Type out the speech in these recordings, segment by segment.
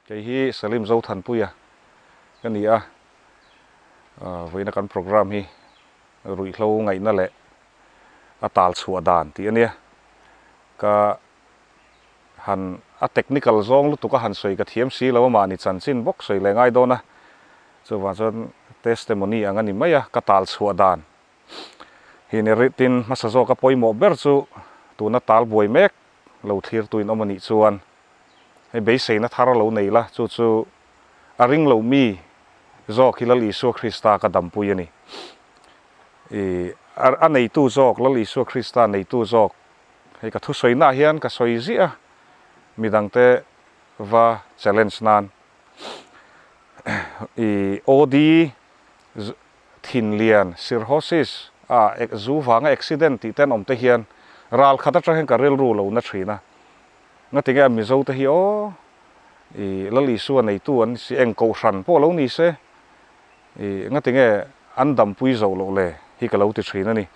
Kei hi Salim Zothanpuia ka ni a, vawiina kan programme hi ruihhlo ngaihna leh a tal chhuah dan tih a nia. Ka han a technical zawng lutuk a han sawi ka thiam si lo a mahni chanchin bawk sawi leh ngai dawn a, chuvang chuan testimony ang a ni mai a, ka tal chhuah dan hi ni rih tin hmasa zawka pawimawh ber chu tuna tal buai mek lo thlirtuin awm a nih chuan hei beiseina thar lo nei la, chu chu a ring lo mi zawk hi Lal Isua Krista ka dampui a ni. I a neitu zawk, Lal Isua Krista neitu zawk, hei ka thusawi-naah hian ka sawi ziah a, midangte va challenge nan. I OD thinlian, cirrhosis, a zu vanga accident tih te an awm te hian ral khat atang hian ka rilru lo na thin a. Ngatinge a Mizo te hi aw i Lal Isua neitu an si eng kohhran pawh lo ni se i ngatinge an dampui zo loh le hi ka lo ti thin a ni.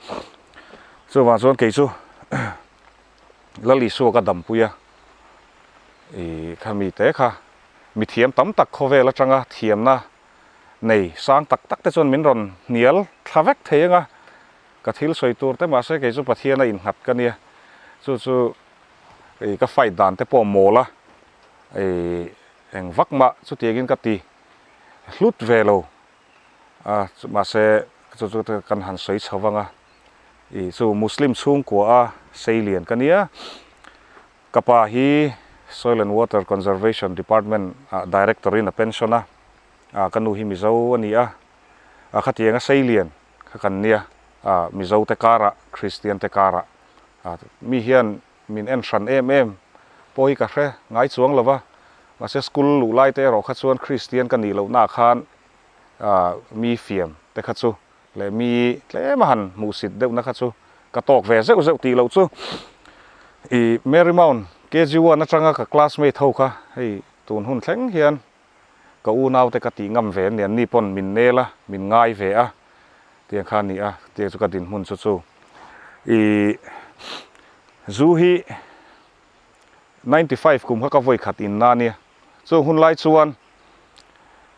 Chuvang chuan kei chu Lal Isua ka dampui a i khami te kha mithiam tam tak khawvel atanga thiamna nei sang tak tak te chuan min rawn hnial thla vek thei anga ka thil sawi tur te mahse kei chu Pathian a innghat ka nia chu chu i ka fight dan te pawh mawl a i eng vak mah chutiangin ka ti hlut ve lo a mahse chu chu kan han sawi chho vang a i chu Muslim chhungkua a sei lian ka nia ka pa hi Soil and Water Conservation Department ah Director in a pension a a ka nu hi Mizo a ni a a khatianga sei lian kha kan nia a Mizo te karah Christian te karah A mi hian min en hran em em pawh hi ka hre ngai chuang lo va, mahse school luh lai te erawh kha chuan Kristian ka nih lohnaah khan mi fiam te kha chu leh mi tlem a han hmuhsit deuhna kha chu ka tawk ve zeuh zeuh tih loh chu i Marymount KG one atanga ka classmate ho kha hei tun hun thleng hian ka unaute ka tih ngam ve an ni, anni pawn min nel a, min ngai ve a, tiang kha a ni a, tiang chu ka dinhmun chu chu. I zu hi 95 kum kha ka vawi khat in na nia, chung hun lai chuan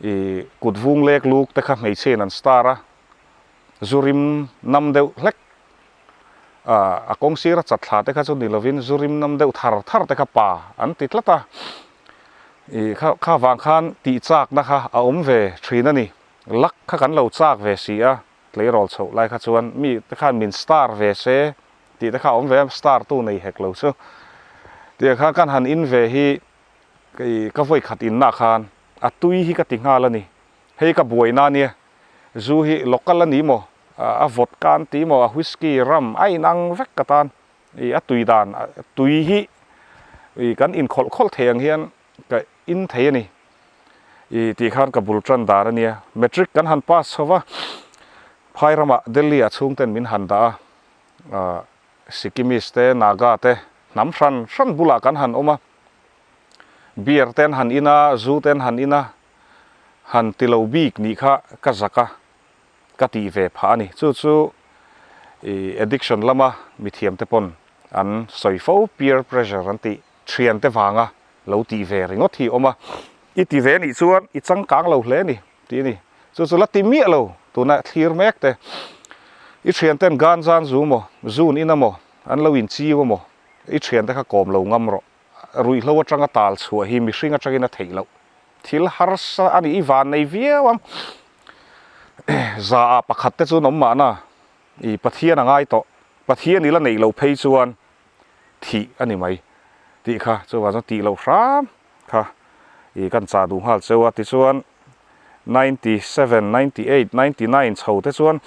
i kut vung lek luk te kha hmeichhe in an star a, zu rim nam deuh hlek a kawng sira chat thla te kha chu ni lovin zu rim nam deuh thar thar te kha pa an ti tlat a, ih kha kha vang khan tih chakna kha a awm ve thin a ni, lak kha kan lo chak ve si a, tleirawl chhoh lai kha chuan mi te khan min star ve se tih te kha a awm ve a, star tu nei hek lo chu, tiang khan kan han in ve hi ih ka vawi khat inna khan a tui hi ka ti nghal a ni. Hei ka buaina a nia, zu hi local a ni maw, a vodka an ti maw, a whisky, rum a inang vek ka tan, ih a tui dan, tui hi ih kan inkhawlh khawlh thei ang hian ka in thei a ni, ih tih khan ka bul tan dan a nia. Matric kan han pass chho va, phai ramah Delhi ah chhungten min han dah a, Sikkimese te, Naga te hnam hran hran bulah kan han awm a, beer te an han in a, zu te an han in a, han ti lo bik nih kha ka zak a, ka tih ve phah a ni. Chu chu i addiction lama mithiam te pawn an sawi fo, peer pressure an tih thian te vanga lo tih ve ringawt hi a awm a. I ti ve nih chuan i changkang lo hle a ni tih a ni. Chu chu la ti miah lo tuna thlir mek te. I thian ten ganzan zu maw, zun in amaw, an lo inchiu amaw, i thian te kha kawm lo ngam rawh. Ruihhlo atanga tal chhuah hi mihring atangin a theih loh. Thil harsa a nih i van nei viau ang. Za ah pakhat te chu an awm mahna i Pathian a ngai tawh. Pathian i la neih loh phei chuan thih a ni mai tih kha chuvang chuan tih loh hram kha i kan chah duh nghal cheu a. Tichuan 97, 98, 99 chho te chuan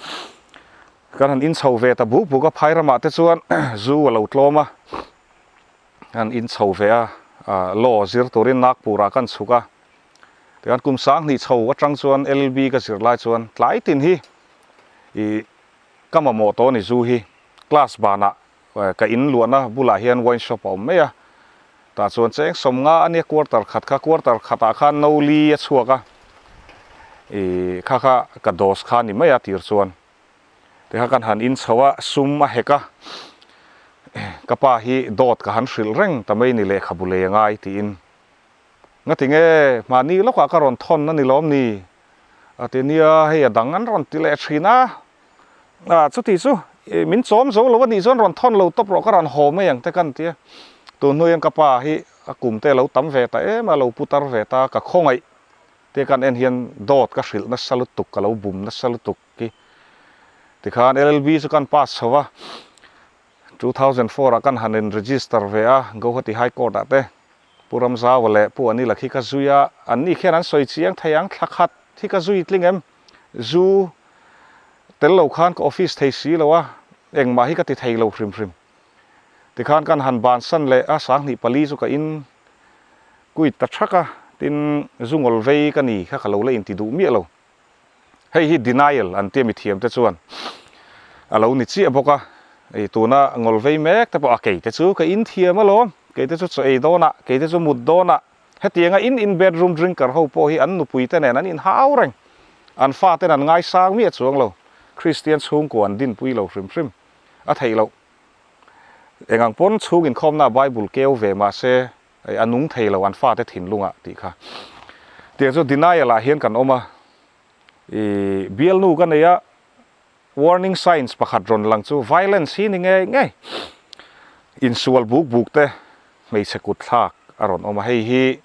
kan han inchho ve ta buk buk a, phai ramah te chuan zu a lo tlawm a. Kan in chho ve a, law zir turin Nagpur ah kan chhuk a, tichuan kum 2000 chho atang chuan LLB ka zir lai chuan tlai tin hi ih ka mamawh tawh a ni zu hi class banah ka in luahna bulah hian wine shop a awm mai a, tah chuan cheng 50 a nia quarter khat kha quarter khatah khan no li a chhuak a, ih kha kha ka dose kha a ni mai a tir chuan. Tikha kan han in chho a, sum a hek a, ka pa hi dawt ka han hrilh reng ta mai ni lehkhabu lei a ngai tiin. Ngatinge mahni lawkah ka rawn thawn a ni lawm ni? A ti nia, hei a dang an rawn ti leh thin a. A, chuti chu min chawm zo lo a nih chuan rawn thawn lo tawp rawh ka rawn haw mai ang te kan ti a. Tun hnuaiin ka pa hi a kum te a lo tam ve ta em a, a lo putar ve ta, ka khawngaih te kan en hian dawt ka hrilh nasa lutuk, ka lo bum nasa lutuk hi. Tikhan LLB chu kan pass chho a, 2004 ah kan han in register ve a, Guwahati High Court ah te Pu Ramzaua leh Pu Anila khi ka zui a, anni khian an sawi chiang thei ang, thla khat hi ka zui tling em? Zu tel lo khan ka office thei si lo a, engmah hi ka ti thei lo hrim hrim. Tikhan kan han bansan leh a, 2004 chu ka in quit ta thak a, tin zu ngawl vei ka ni kha ka lo la inti duh miah lo. Hei hi denial an tia mithiam te chuan a lo ni chiah bawk a, ei tuna ngawl vei mek te pawh a kei te chu ka in thiam alawm, kei te chu chaw ei dawnah, kei te chu mut dawnah, hetianga in in bedroom drinker ho pawh hi an nupui te nen an inhau reng, an fa ten an ngaisang miah chuang lo, Kristian chhungkua an dinpui lo hrim hrim a theih loh. Engang pawn chhung inkhawmna Bible keu ve mah se Hei a nung thei lo an fate thinlungah tih kha. Tiang chu denial ah hian kan awm a, i bialnu ka nei a, warning signs pakhat rawn lang chu violence hi ni ngei ngei, insual buk buk te hmeichhe kut thlak a rawn awm a, hei hi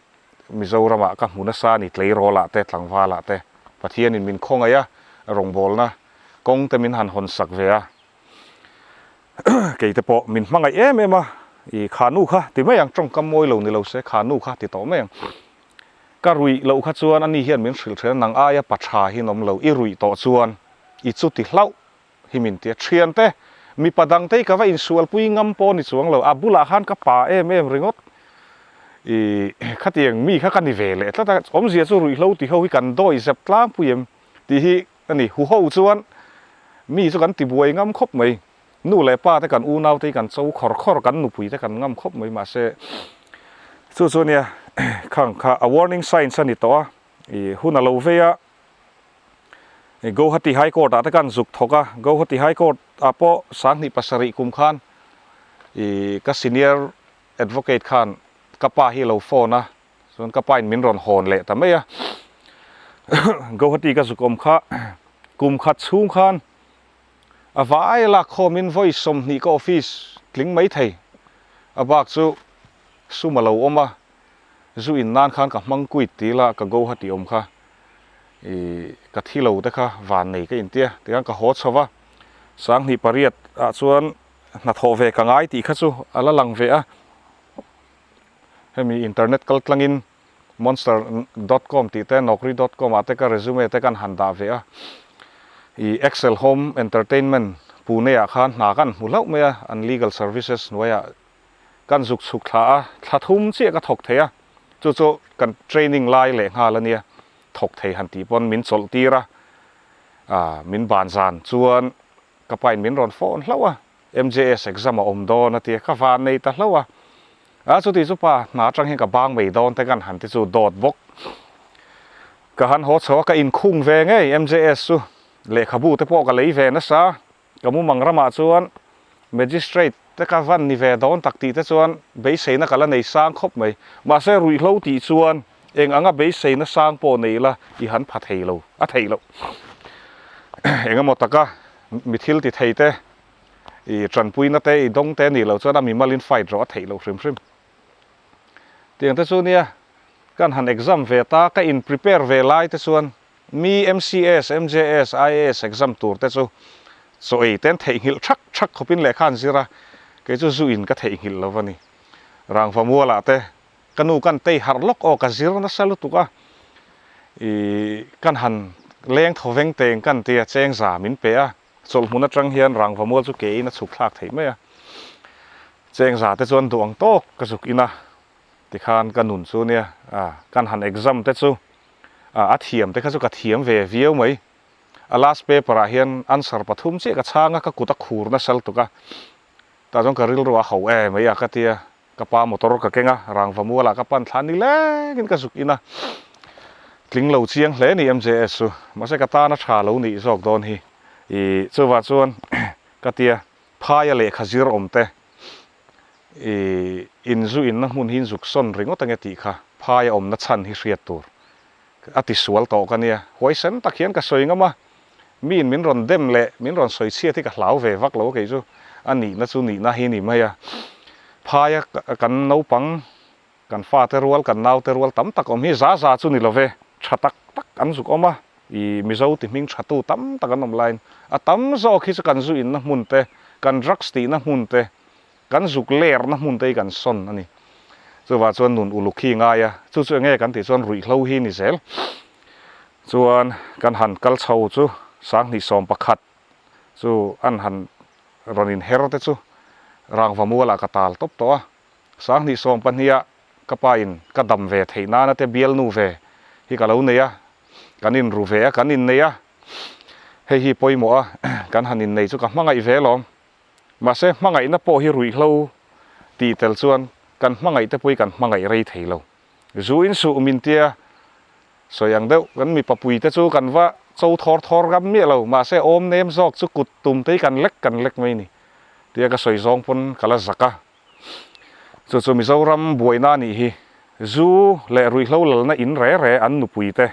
Mizoram ah ka hmu nasa a ni tleirawl ah te tlangval ah te Pathian in min khawngaih a, rawngbawlna kawng te min han hawn sak ve a. Kei te pawh min hmangaih em em a, i kha nu kha ti mai ang, tawngkam mawi lo ni lo se kha nu kha ti tawh mai ang. Ka ruih loh kha chuan ani hian min hrilh thin a, nang aia pa tha hi an awm lo, i ruih tawh chuan i chu ti hlauh hi min ti a, thiante mipa dang te hi ka va insualpui ngam pawh ni chuang lo, a bulah khan ka pa em em ringawt, i khatiang mi kha ka ni ve leh tlat a, awmzia chu ruihhlo ti ho hi kan dawi zep tlangpui em tih hi A ni, huho chuan mi chu kan tibuai ngam khawp mai. Nu leh pa te kan unau te hi kan cho khawr khawr, kan nupui te kan ngam khawp mai mahse chu chu nia khang kha a warning signs a ni tawh a, i hun a lo vei a, i Guwahati High Court ah te khan zuk thawk a, Guwahati High Court ah pawh 2007 kum khan i ka senior advocate khan ka pa hi a lo phone a, Chuan ka pa in min rawn hawn leh ta mai a, Guwahati ka zuk awm kha kum khat chhung khan a vai lak khawmin vawi 20 ka office tling mai thei, a bak chu sum a lo awm a, zu in nan khan ka hmang kuit ti ila ka Guwahati awm kha ih ka thi lo te kha van nei ka intia tikhan ka haw chho va, 2008 ah chuan hnathawh ve ka ngai tih kha chu a la lang ve a. Hemi internet kal tlangin monster dot com tih te naukri dot com ah te ka resume te kan han dah ve a. I Excel Home Entertainment Pune ah khan hna kan hmu hlauh mai a, an legal services hnuaiah kan zuk chhuk thla a, thla thum chiah ka thawk thei a, chu chu kan training lai leh nghal a nia, thawk thei han tih pawn min chawlh tir a, ah min ban zan chuan ka pain min rawn phone hlauh a. MJS exam a awm dawn a ti a, ka van nei ta hlauh a, a chuti chu pa hna atang hian ka bang mai dawn te kan han ti chu dawt bawk. Ka han haw chho a, ka inkhung ve ngei MJS chu, lehkhabu te pawh ka lei ve nasa, ka mumang ramah chuan Magistrate te ka van ni ve dawn tak tih te chuan beiseina ka la nei sang khawp mai, mahse ruihhlo tih chuan eng anga beiseina sang pawh nei la i han pha thei lo, a theih loh. Engemaw taka mi thil ti thei te I tanpuina te, i dawng te a nih loh chuan a mimalin fight rawh a theih loh hrim hrim. Tiang te chu nia, kan han exam ve ta, ka in prepare ve lai te chuan mi MCS, MJS, IAS exam tur te chu chaw ei te an theihnghilh thak thak khawpin lehkha an zir a, kei chu zu in ka theihnghilh lo va ni. Rangva mualah te ka nu kan tei harh lawk aw ka zir nasa lutuk a, i kan han leng thaw veng teng kan tia chengza min pe a. Chawlhmun atang hian rangva mual chu ke in a chhuk thlak theih mai a, chengza te chuan duh ang tawk ka zuk in a, tikhan ka nun chu nia a, kan han exam te chu a thiam te kha chu ka thiam ve viau mai, a last paper ah hian answer pathum chiah ka chhang a, ka kut a khur nasa lutuk a, tah chuan ka rilru a ho e mai a ka tia, Ka pa motor ka keng a, rangva mualah ka pan thla nilengin ka zuk in a, tling lo chiang hle ni MJS chu, mahse ka tan a tha lo nih zawk dawn hi, i chuvah chuan ka tia phaia lehkha zir awm te i inzu inna hmun hi in zuk sawn ringawt ange tih kha. Phai a awmna chhan hi hriat tur a ti sual tawh ka nia. Huaisen tak hian ka sawi ngam a, miin min rawn dem leh min rawn sawi chhiat hi ka hlau ve vak lo a kei chu a nihna chu nihna hi ni mai a. Phaia kan naupang, kan fate rual, kan naute rual tam tak awm hi za za chu ni lo ve, tha tak tak an zuk awm a, i Mizo ti hming tha tu tam tak an awm laiin a tam zawk hi chu kan zu inna hmun te, kan drugs tihna hmun te, Kan zuk lerna hmun te hi kan sawn a ni. Chuvah chuan nun uluk hi ngai a, chu chu enge kan tih chuan ruihhlo hi ni zel. Chuan kan han kal chho chu sanghnih 11 chu an han rawn in her te chu rangva mualah ka tal tawp tawh a. Sanghnih 12 ah ka pa in ka dam ve theih nana te bialnu ve hi ka lo nei a, kan in ru ve a, kan innei a. Hei hi pawimawh a, kan han innei chu ka hmangaih ve alawm. Mahse, hmangaihna pawh hi ruihhlo tih tel chuan kan hmangaih te pawh hi kan hmangaih rei thei lo. Zu in suh min tia sawi ang deuh, kan mipa pui te chu kan va cho thawr thawr ngam miah lo, mahse awm nem zawk chu kut tum te hi kan lek kan lek mai ni tia ka sawi zawng pawn ka la zak a. Chu chu Mizoram buaina anih hi, zu leh ruihhlo lalna in re re an nupui te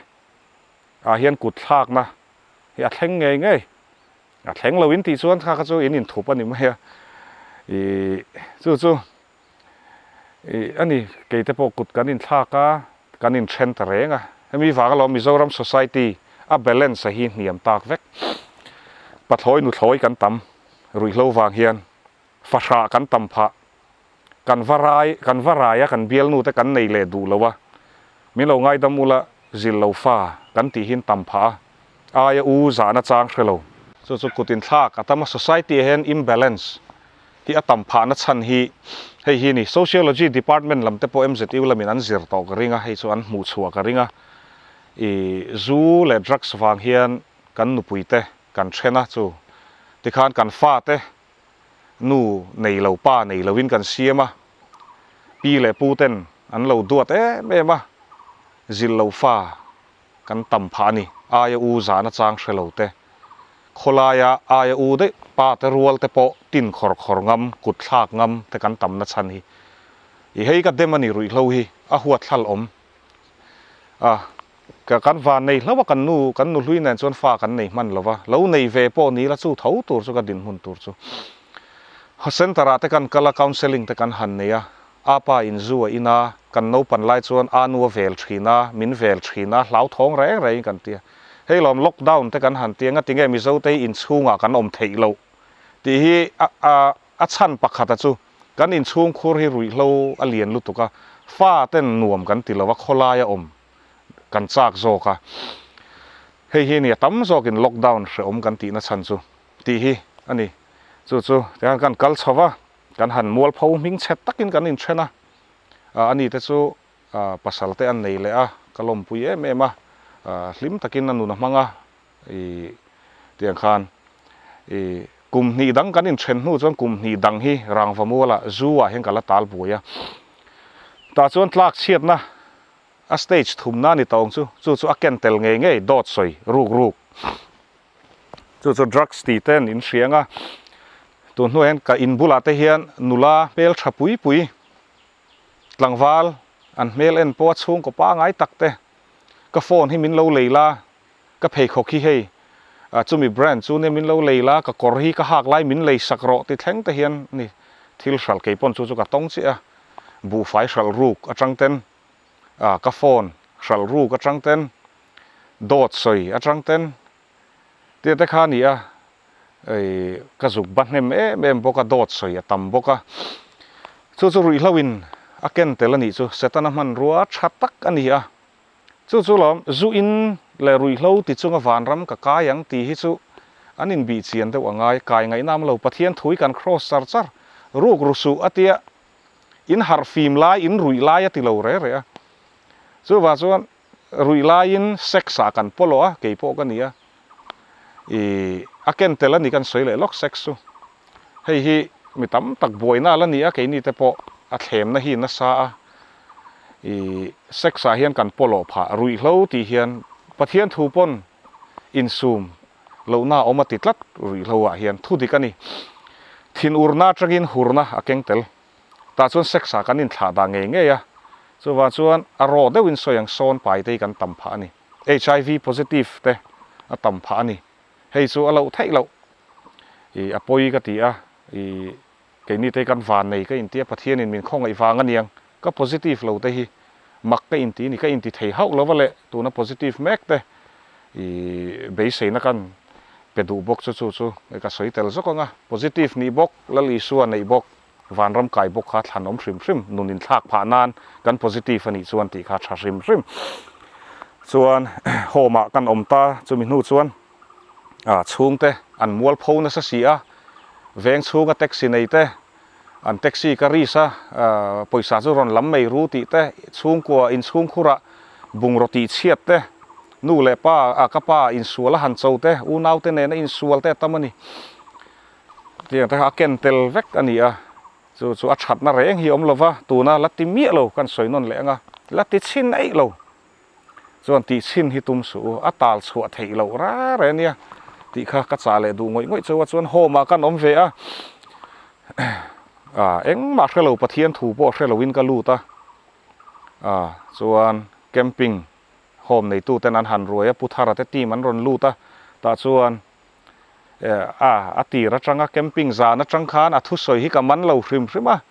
ah hian kut thlakna hi a thleng ngei ngei. A thleng lo in tih chuan kha kha chu in inthup a ni mai a, ih chu chu ih a ni kei te pawh kut kan inthlak a, kan inthen ta reng a, hemi vang alawm Mizoram society a balance a hi hniam tak vek, pathlawi nuthlawi kan tam ruihhlo vang hian fahrah kan tam phah, kan va rai kan va rai a kan bialnu te kan nei leh duh lo a, min lo ngaidam ula zil lo fa kan tih hian tam phah a, aia u zahna chang hre lo. Chu chu kut inthlak a tam a, society ah hian imbalance hi a tam phahna chhan hi hei hi a ni. Sociology department lam te pawh MZU lamin an zir tawh ka ring a, hei chu an hmuh chhuah ka ring a, ih zu leh drugs vang hian kan nupui te kan then a, chu tikhan kan fate Nu nei lo, pa nei loin kan siam a, pi leh pu ten an lo duat em em a, zilh lo fa kan tam phah a ni. Aia u zahna chang hre lo te, khawlaia aia u daih pa te rual te pawh tin khawr khawr ngam, kut thlak ngam te kan tamna chhan hi. I hei ka dem a ni ruihhlo hi a huat thlal awm a. Ka kan van nei hlauh a, kan nu, kan nu hlui nen chuan fa kan nei hman lo va, lo nei ve pawh ni la chu tho tur chu ka dinhmun tur chu. Centre ah te kan kal a, counselling te kan han nei a, a pa in zu a in a, kan naupan lai chuan a nu a vel thin a, min vel thin a, hlauthawng reng rengin kan ti a. Hei lawm lockdown te kan han ti a, ngatinge Mizo te hi inchhungah kan awm theih loh tih hi a a a chhan pakhat a chu kan inchhungkhur hi ruihhlo a lian lutuk a, fa ten nuam kan ti lo a, khawlai a awm kan chak zawk a, hei hi nia tam zawkin lockdown hrehawm kan tihna chhan chu tih hi a ni. Chu chu tikhan kan kal chho va, kan han mualpho hming chhe takin kan inthen a, a ni te chu pasal te an nei leh a, ka lawmpui em em a, hlim takin a nun a hmang a, ih tiang khan ih kum hnih dang kan inthen hnu chuan kum hnih dang hi rangva mualah zu ah hian ka la tal buai a, tah chuan tlak chhiatna A stage thumna a ni tawng chu, chu chu a ken tel ngei ngei, dawt sawi ruk ruk. Chu chu drugs tih te an inhriang a, tun hnuah hian ka in bulah te hian nula hmel tha pui pui, tlangval an hmel en pawh a chhungkaw pangai tak te, ka phone hi min lo lei la, ka pheikhawk hi hei chumi brand chu nia min lo lei la, ka kawr hi ka hak lai min lei sak rawh ti thleng te hian a ni thil hralh kei pawn chu chu ka tawng chiah a, buhfai hralh ruk atang ten ka phone hralh ruk atang ten dawt sawi atang ten tia te kha a ni a, ka zuk ba hnem em em bawk a dawt sawi a tam bawk a, chu chu ruihhlo in a ken tel a nih chu Setana hmanrua tha tak a ni a. Chu chu lawm, zu in leh ruihhlo ti chunga vanram ka kai ang tih hi chu an inbih chian deuh a ngai, kai ngaihna am lo, Pathian thui kan cross char char, ruk ru suh a tia, in harh fim lai, in ruih lai a ti lo re re a. Chuvah chuan ruih laiin sex ah kan pawlawh a, kei pawh ka ni a, ih a ken tel a ni kan sawi leh lawk sex chu. Hei hi mi tam tak buaina a la ni a, keini te pawh a thlemna hi nasa a, ih sex ah hian kan pawlawh phah ruihhlo tih hian Pathian thu pawn insum lohna a awm a ti tlat ruihhlo ah hian thu dik a ni. Thinurna atangin hurna a keng tel. Tah chuan sex ah kan inthlah dah ngei ngei a. Chuvang chuan a raw deuhin sawi ang sawn pai te hi kan tam phah a ni. HIV positive te a tam phah a ni. Hei chu a loh theih loh. Ih a pawi ka ti a, ih keini te hi kan van nei ka inti a, Pathianin min khawngaih vang a niang. Ka positive lo te hi mak ka inti ni, ka inti thei hauh lova leh tuna positive mek te ih beiseina kan pe duh bawk chu chu chu ka sawi tel zawk ang a. Positive nih bawk, Lal Isua neih bawk. Vanram kai bawk kha thlan awm hrim hrim, nun inthlak phah nan kan positive a nih chuan tih kha tha hrim hrim. Chuan home ah kan awm ta, chumi hnu chuan ah chhungte an mual pho nasa si a, veng chhunga taxi nei te, an taxi ka risk a, pawisa chu rawn lam mai ru tih te, chhungkua inchhungkhurah bungraw tih chhiat te, nu leh pa ah ka pa insual a han cho te, unaute nena insual te a tam a ni. Tiang te kha a ken tel vek a ni a, chu chu a thatna reng hi a awm lo va, tuna la ti miah lo kan sawi nawn leh ang a, la ti chhin eih lo chuan tih chhin hi tum suh u, a tal chhuah theih loh reng reng a nia tih kha ka chah leh duh ngawih ngawih chauh a, chuan home ah kan awm ve a, ah engmah hre lo Pathian thu pawh hre loin ka lut a, ah chuan camping home neituten an han ruai a, Pu Thara te team an rawn lut a, tah chuan A, a tir atanga camping zan atang khan a thusawi hi ka man lo hrim hrim a,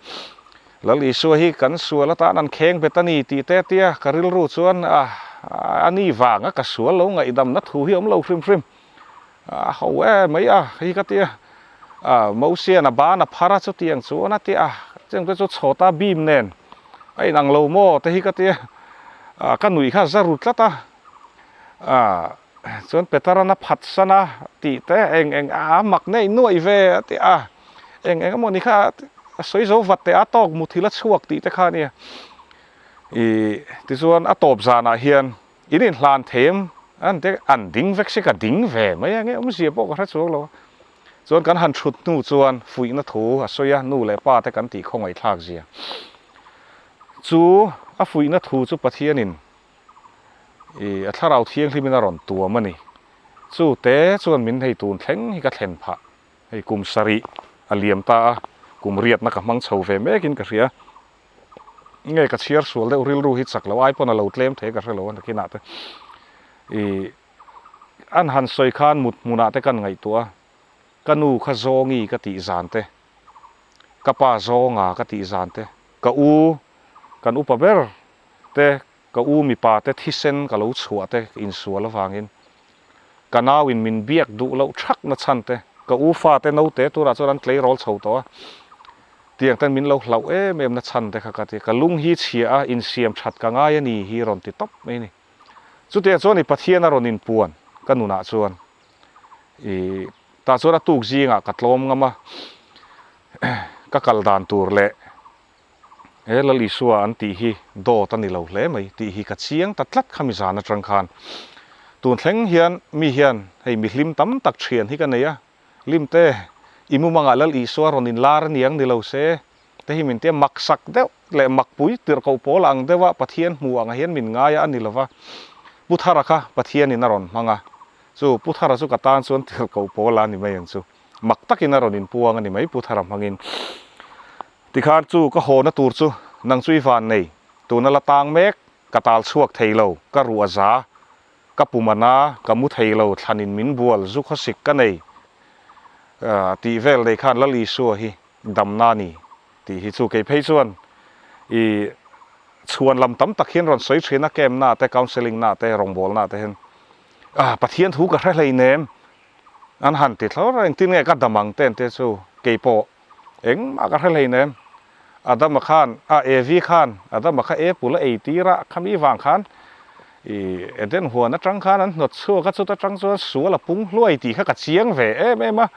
Lal Isua hi kan sual atan an kheng bet a ni tih te tia ka rilru chuan a, a ni vanga ka sual lo ngaihdamna thu hi a awm lo hrim hrim. A ho e mai a hi ka tia, a Mosian a ban a phar a chutiang chuan a tia, chutiang te chu chhawta beam nen a inang lo maw te hi ka tia, a ka nuih kha za ru tlat a, a. Chuan Peteran a phat san a tih te eng eng a mak nei nuaih ve a ti a, eng eng emaw ni kha a sawi zo vat teh a tawk muthil a chhuak tih te kha a nia. Ih tichuan a tawp zanah hian in inhlan thei em an te an ding vek si ka ding ve mai a nge awmzia pawh ka hre chuang lo a. Chuan kan han thut hnu chuan fuihna thu a sawi a, nu leh pa te kan tih khawngaihthlak zia chu a fuihna thu chu Pathianin I a thlarau thianghlimin a rawn tuam a ni. Chu te chuan min hei tun thleng hi ka thlen phah. Hei kum sarih a liam ta a, kum riatna ka hmang chho ve mekin ka hria. Nge ka chhiar sual deuh rilru hi chak lo ai pawn a lo tlem thei ka hre lo a nakinah te. I an han sawi khan mut hmunah te kan ngaihtuah a, ka nu kha zawngi ka tih zan te, ka pa zawnga ka tih zan te, ka u kan upa ber te Ka u mipa te thisen ka lo chhuah te insual avangin ka nau in min biak duh loh thak na chhan te, ka u fa te naute turah chuan an tleirawl chho tawh a, tiang ten min lo hlauh em em na chhan te kha ka ti, ka lung hi chhia a insiam that ka ngai a ni hi rawn ti tawp mai a ni. Chutiang chuan i Pathian a rawn inpuan ka nunah chuan i tah chuan a tuk zingah ka tlawm ngam a, ka kal dan tur leh He Lal Isua an tih hi dawt a ni lo hle mai tih hi ka chiang ta tlat khami zan atang khan. Tun thleng hian mi hian hei mihlim tam tak thian hi ka nei a, Limte, i mumangah Lal Isua rawn inlar a niang ni lo se te hi min tia maksak deuh leh makpui tirhkoh pawl ang deuha Pathian hmu angah hian min ngai a a ni lova. Pu Thara kha Pathianin a rawn hmang a, chu Pu Thara chu ka tan chuan tirhkoh pawl a ni mai ang chu. Mak takin a rawn inpuang a ni mai Pu Thara hmangin. Tikhan chu ka hawna tur chu nang chu i van nei, tuna la tang mek, ka tal chhuak thei lo, ka ruh a za, ka pum a na, ka mu thei lo, thlanin min bual, zu khawsik ka nei tih vel nei khan Lal Isua hi damna a ni tih hi chu kei phei chuan i chhuan lam tam tak hian rawn sawi thin a, camp na te, counselling na te, rawngbawlna na te hian Pathian thu ka hre hleinem an han ti thlawr a, engtin nge ka dam ang te an tia chu keipawh Engmah ka hre hleinem. Adama khan, a Evi khan Adama kha apple a ei tir a, khami vang khan i Eden huan atang khan an hnawt chhuak a, chuta tang chuan sual a pung hluai tih kha ka chiang ve em em a,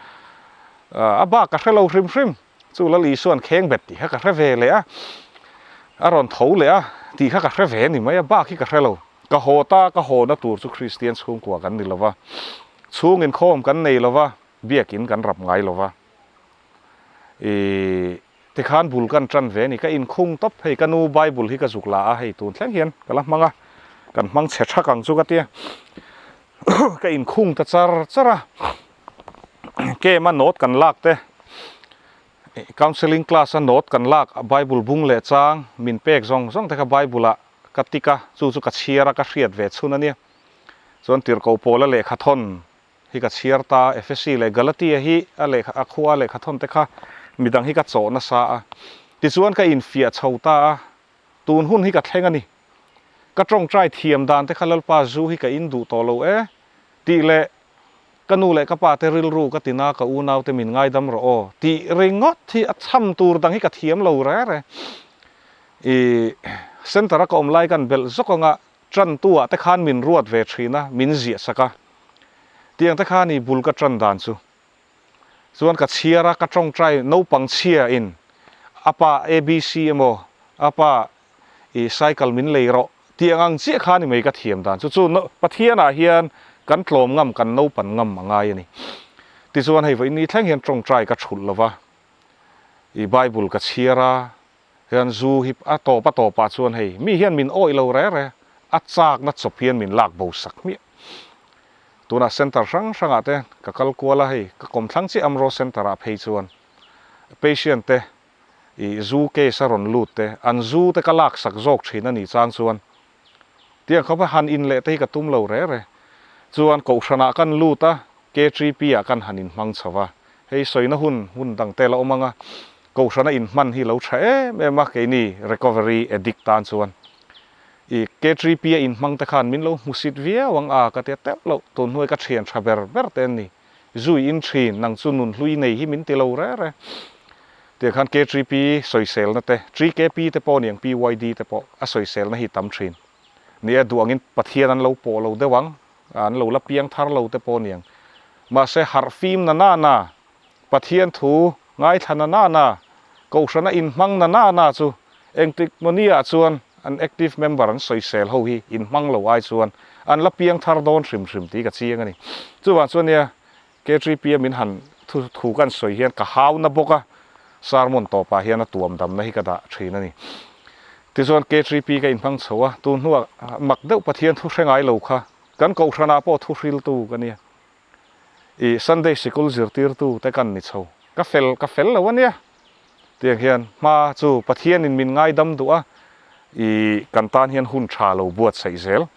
a bak ka hre lo hrim hrim. Chu Lal Isuan kheng bet tih kha ka hre ve leh a, a rawn tho leh a tih kha ka hre ve ni mai a, bak hi ka hre lo. Ka haw ta, ka hawna tur chu Kristian chhungkua kan ni lo va, chhung inkhawm kan nei lo va, biakin kan rap ngai lo va. I tikhan bul kan tan ve a ni, ka inkhung tawp hei ka nu bible hi ka zuk la a hei tun thleng hian ka la hmang a, kan hmang chhe thak ang chu ka tia ka inkhung ta char char a, kem a note kan lak te. Counselling class a note kan lak Bible bung leh chang min pek zawng zawng te kha Bible ah ka tick a, chu chu ka chhiar a ka hriat ve chhun a nia. Chuan tirhkoh pawl a lehkha thawn hi ka chhiar ta, Efesi leh Galatia hi a lehkha a khua a lehkha thawn te kha midang hi ka chawh nasa a. Tichuan ka infiah chho ta a, tun hun hi ka thleng a ni. Ka tawngtai thiam dan te kha Lalpa zu hi ka in duh tawh lo e tih leh Ka nu leh ka pa te rilru ka tina ka unau te min ngaidam rawh aw tih ringawt hi a chham tur dang hi ka thiam lo re re. I centre a ka awm lai kan belh zawk anga tantu ah te khan min ruat ve thin a, min ziah sak a. Tiang te khan i bul ka tan dan chu. Chuan ka chhiar a, ka tawngtai naupang chhia in a pa ABC emaw a pa i cycle min lei rawh tih ang ang chiah kha ni mai ka thiam dan chu chu Pathian ah hian kan tlawm ngam kan naupan ngam a ngai a ni. Tichuan hei vawiin ni thleng hian tawngtai ka thulh lova i Bible ka chhiar a hian zu hi a tawp a tawp ah chuan hei mi hian min awih lo re re a chak na chawp hian min lak bo sak hmiah. Tunah center hrang hrang ah te ka kal kual a hei ka kawmthlang chiah Amro center ah phei chuan patient te I zu case a rawn lut te, an zu te ka lak sak zawk thin a nih chang chuan tiang khawpa han in leh te hi ka tum lo re re. Chuan Kohhranah kan lut a, KTP ah kan han inhmang chho va, hei sawina hun hun dang te la awm ang a, Kohhrana inhman hi lo tha em em a keini recovery addict tan chuan. I KTP a inhmang te khan min lo hmusit viau ang a ka tia teuh loh, tun hnuai ka thian tha ber ber te an ni. Zui in thin, nang chu nun hlui nei hi min ti lo re re. Tiang khan KTP sawiselna te, TKP te pawh niang PYD te pawh a sawiselna hi tam thin. Ni e, duh angin Pathian an lo pawh lo deuh ang, an lo la piang thar lo te pawh niang. Mahse harh fim na na na, Pathian thu ngaithla na na na, Kohhrana inhmang na na na chu engtik mawni ah chuan an active member an sawisel ho hi inhmang lo ai chuan an la piang thar dawn hrim hrim tih ka chiang a ni. Chuvang chuan nia KTP a min han thu thu kan sawi hian ka hau na bawk a, sermon tawpah hian a tuam damna hi ka dah thin a ni. Tichuan KTP ka inhmang chho a, tun hnuah mak deuh Pathian thu hre ngai lo kha kan Kohhranah pawh thu hriltu ka nia. I Sunday sikul zirtirtu te kan ni chho. Ka fel ka fel lo a nia. Tiang hian hma chu Pathianin min ngaidam duh a, i kan tan hian hun tha lo buatsaih zel.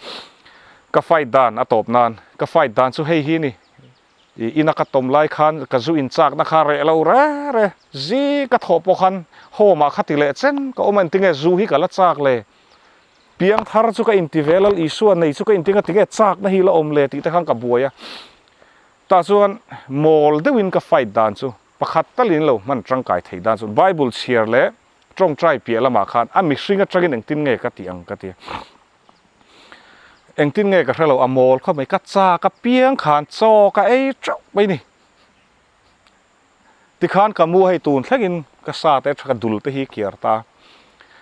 Ka fight dan a tawp nan, ka fight dan chu hei hi ni. I ina ka tawm lai khan ka zu inchakna kha reh lo re re. Zi ka thawh pawh khan home ah kha ti leh chen ka awm a, engtinge zu hi ka la chak le. Piang thar chu ka inti ve lal Isua nei chu ka inti nga tinge chakna hi la awm le tih te khan ka buai a. Tah chuan mawl deuhin ka fight dan chu pakhat talin lo hman tangkai theih dan chu Bible chhiar leh tawngtai piah lamah khan a mihring atangin engtin nge ka tih ang ka ti a. Engtin nge ka hre lo a mawl khawp mai ka chak apiang khan chaw ka ei teuh mai ni. Tikhan ka mu hei tun thlengin ka sa te tha ka dul te hi kiar ta.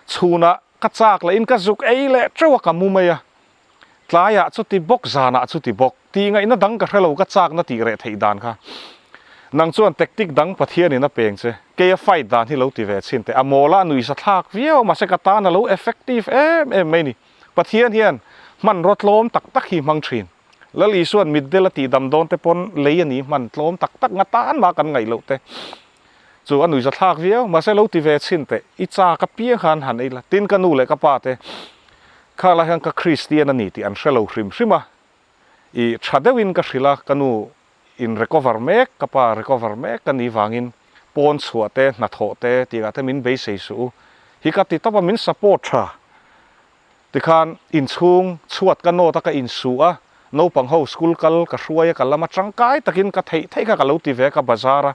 Chhunah ka chak leh in ka zuk ei leh teuh a ka mu mai a. Tlaiah chuti bawk zanah chuti bawk tih ngaihna dang ka hrelo ka chakna tih reh theih dan kha. Nang chuan tactic dang Pathianin a peng che. Kei a fight dan hi lo ti ve chhin teh. A mawla a nuihza thlak viau a mahse ka tan a lo effective em em mai ni. Pathian hian hmanraw tlawm tak tak hi hmang thin. Lal Isua'n mitdel a tihdam dawn te pawn lei a ni hman tlawm tak tak nga tan mah kan ngaih loh te chu a nuihza thlak viau. Mahse lo ti ve chhin teh, i chak apiang khan han ei la. Tin ka nu leh ka pa te kha lai hian ka Kristian a ni tih an hre lo hrim hrim a, i tha deuhin ka hrilh a, ka nu in recover mek, ka pa recover mek ka nih vangin pawn chhuah te, hnathawh te tih ah te min beisei suh u hi ka ti tawp a, min support tha. Tikhan inchhung chhuat ka nawt a ka insu a, naupang ho school kal ka hruai a ka lam a tangkai takin ka theih theih kha ka lo ti ve a ka bazar a,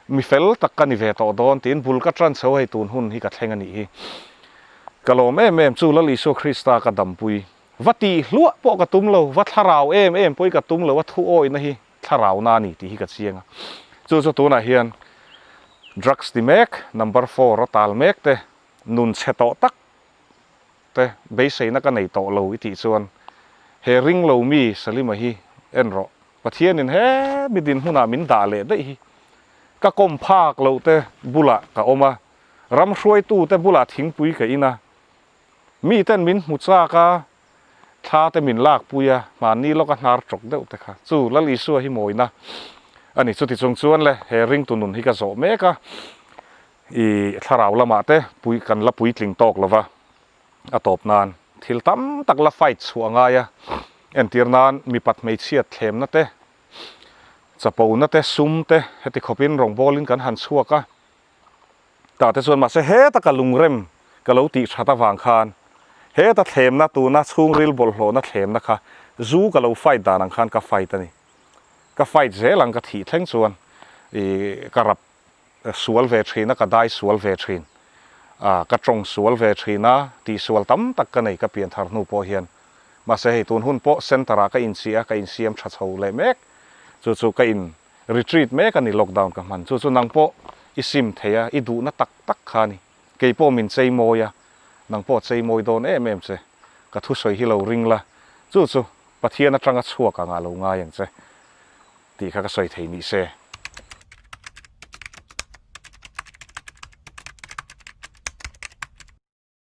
mi fel tak ka ni ve tawh dawn tiin bul ka tan chho hei tun hun hi ka thleng a nih hi. Ka lawm em em chu Lal Isua Krista ka dampui. Va tih hluah pawh ka tum lo, va thlarau em em pawh hi ka tum lo a thu awihna hi thlarau na a ni tih hi ka chiang a. Chu chu tunah hian drugs ti mek number four a tal mek te nun chhe tawh tak te beiseina ka nei tawh lo i tih chuan he ring lo mi Salima hi en rawh. Pathianin he mi dinhmunah min dah leh daih hi ka kawm phak loh te bulah ka awm a, ram hruaitu te bulah thingpui ka in a, mi ten min hmu chak a, thla te min lak pui a, hmanni lawka hnar tawk deuh te kha chu Lal Isua hi mawina a ni. Chuti chung chuan le he ringtu nun hi ka zawh mek a. I thlarau lamah te pui kan la puitling tawk lova a tawp nan thil tam tak la fight chhuah a ngai a, entir nan mipat hmeichhiat thlemna te, chapona te, sum te heti khawpin rawngbawlin kan han chhuak a, tah te chuan mahse heta ka lungrem ka lo tih that avang khan heta thlemna tuna chhungril bawlhhlawhna thlemna kha zu ka lo fight dan ang khan ka fight a ni. Ka fight zel ang ka thih thleng chuan i ka rap sual ve thin a, ka dai sual ve thin a, ka tawng sual ve thin a, tihsual tam tak ka nei ka pian thar hnu pawh hian. Mahse hei tun hun pawh center ah ka inchih a, ka insiam tha chho leh mek, chu chu ka in retreat mek a ni lockdown ka hman, chu chu nang pawh i sim thei a, i duhna tak tak kha a ni, kei pawh min chei mawi a, nang pawh chei mawi dawn em em che, ka thusawi hi lo ring la, chu chu Pathian atanga chhuak anga lo ngai ang che tih kha ka sawi thei ni se.